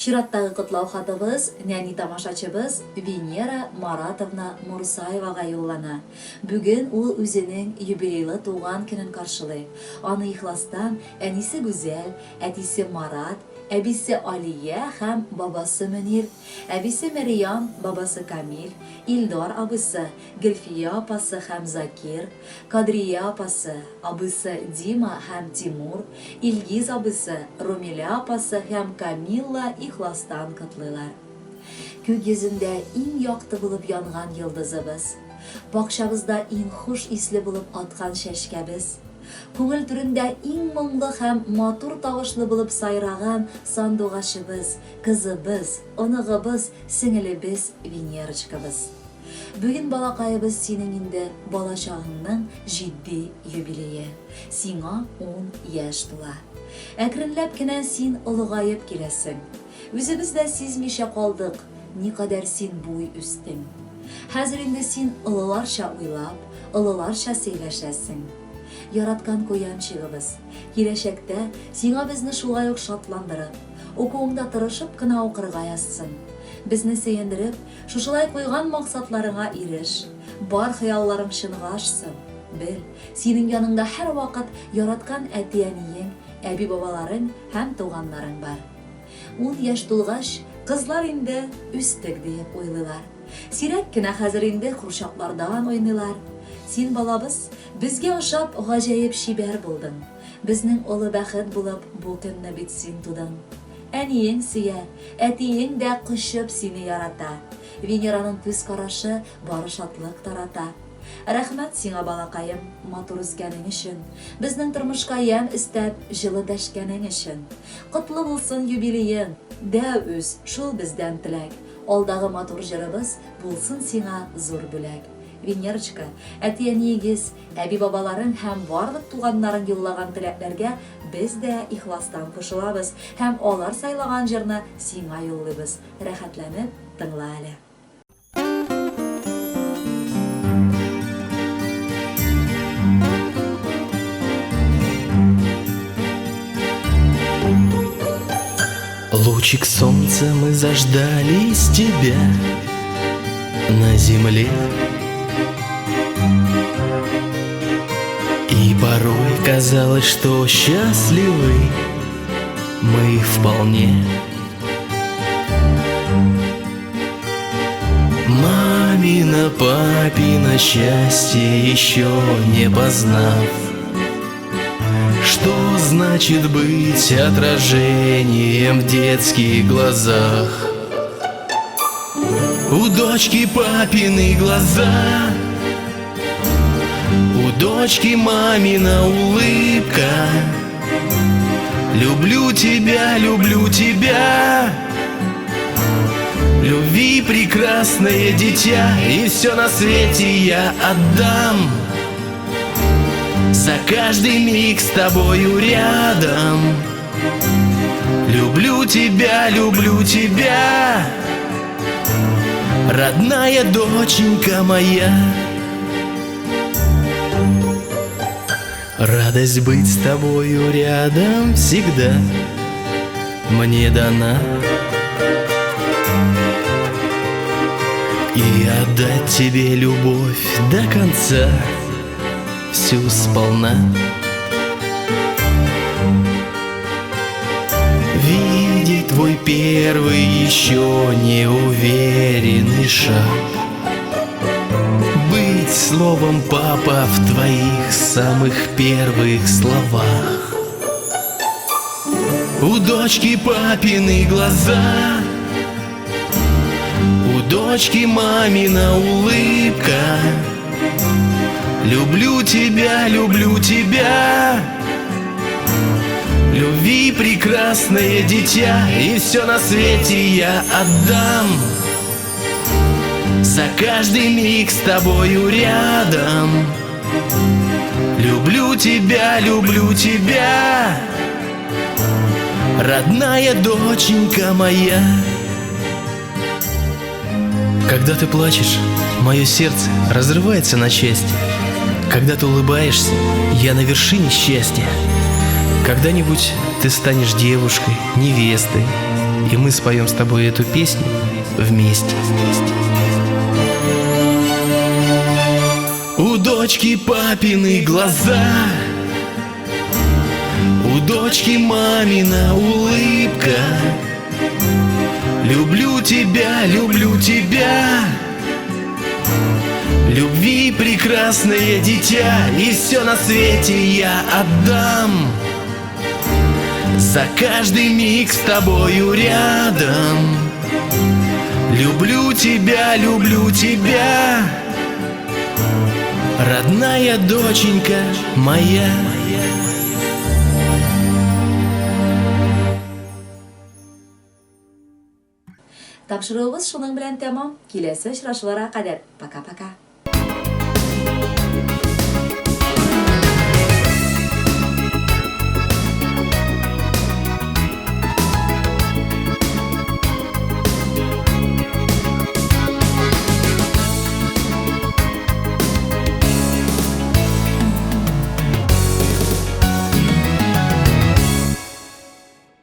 Чираттагы котлау хатыбыз нәни тамашачыбыз Венера Маратовна Мурсаевага юллана. Бүген ул үзенең юбилейлы туган көнен каршылый. Аны ихластан әнисе Гүзәл, әтисе Марат, әбисе Алия һәм бабасы Мөнир, әбисе Мәрьям, бабасы Камил, Илдар абыйсы, Гөлфия апасы һәм Закир, Кадрия апасы, абыйсы Дима һәм Тимур, Илгиз абыйсы, Румилә апасы һәм Камилла ихластан котлыйлар. Күк йөзендә иң якты булып янган йолдызыбыз, бакчабызда иң хуш исле булып аткан чәчкәбез, күңел түрендә иң моңлы һәм матур тавышлы булып сайраган сандугачыбыз, кызыбыз, оныгыбыз, сеңелебез Венерочкабыз. Бүген, балакаебыз, синең инде балачагыңның җитди юбилее. Сиңа ун яшь тула. Әкренләп кенә син олыгаеп киләсең. Үзебез дә сизмичә калдык, никадәр син буй үстең. Хәзер инде син олыларча уйлап, олыларча сөйләшәсең. Яраткан куянчигыбыз, киләчәктә сиңа безне шулай ук шатландырып, укуыңда тырышып кына укырга язсын. Безне сөендереп, Шушылай куйган максатларыңа иреш, бар хыялларың чынга ашсын. Бел, синең яныңда һәрвакыт яраткан әти-әниең, әби-бабаларың һәм туганнарың бар. Ун яшь тулгач, кызлар инде үстек диеп уйлыйлар. Сирәк кенә хәзер инде курчаклардан уйныйлар. Син, балабыз, безгә ошап гаҗәеп чибәр булдың. Безнең олы бәхет булып бу көнне бит син тудың. Әниең сөя, әтиең дә кочып сине ярата. Венераның күз карашы бары шатлык тарата. Рәхмәт сиңа, балакаем, матур үскәнең өчен, безнең тормышка ямь өстәп, җылы дәшкәнең өчен. Котлы булсын юбилеең, дәү үс, шул бездән теләк. Алдагы матур җырыбыз булсын сиңа зур бүләк. Венерочка, әти-әниегез, Әби-бабаларың һәм барлык туганнарың юллаган теләкләргә без дә ихластан кушылабыз һәм алар сайлаган җырны сиңа юллыйбыз, рәхәтләнеп тыңла әле. Лучик солнца, мы заждались тебя на земле. И порой казалось, что счастливы мы вполне. Мамина, папина счастье еще не познав, Что значит быть отражением в детских глазах? У дочки папины глаза, у дочки мамина улыбка. Люблю тебя, люблю тебя, любви прекрасное дитя, и все на свете я отдам за каждый миг с тобою рядом. Люблю тебя, люблю тебя, родная доченька моя. Радость быть с тобою рядом всегда мне дана. И отдать тебе любовь до конца всю сполна. Видеть твой первый еще неуверенный шаг, быть словом папа в твоих самых первых словах. У дочки папины глаза, у дочки мамина улыбка. Люблю тебя, люблю тебя, любви прекрасное дитя, и все на свете я отдам за каждый миг с тобою рядом. Люблю тебя, люблю тебя, родная доченька моя. Когда ты плачешь, мое сердце разрывается на части. Когда ты улыбаешься, я на вершине счастья. Когда-нибудь ты станешь девушкой, невестой. И мы споем с тобой эту песню вместе. У дочки папины глаза, у дочки мамина улыбка. Люблю тебя, люблю тебя. Любви прекрасное дитя, и все на свете я отдам за каждый миг с тобою рядом. Люблю тебя, люблю тебя, родная доченька моя. Тапшыруыбыз шуның белән тәмам. Киләсе очрашуларга кадәр. Пока-пока.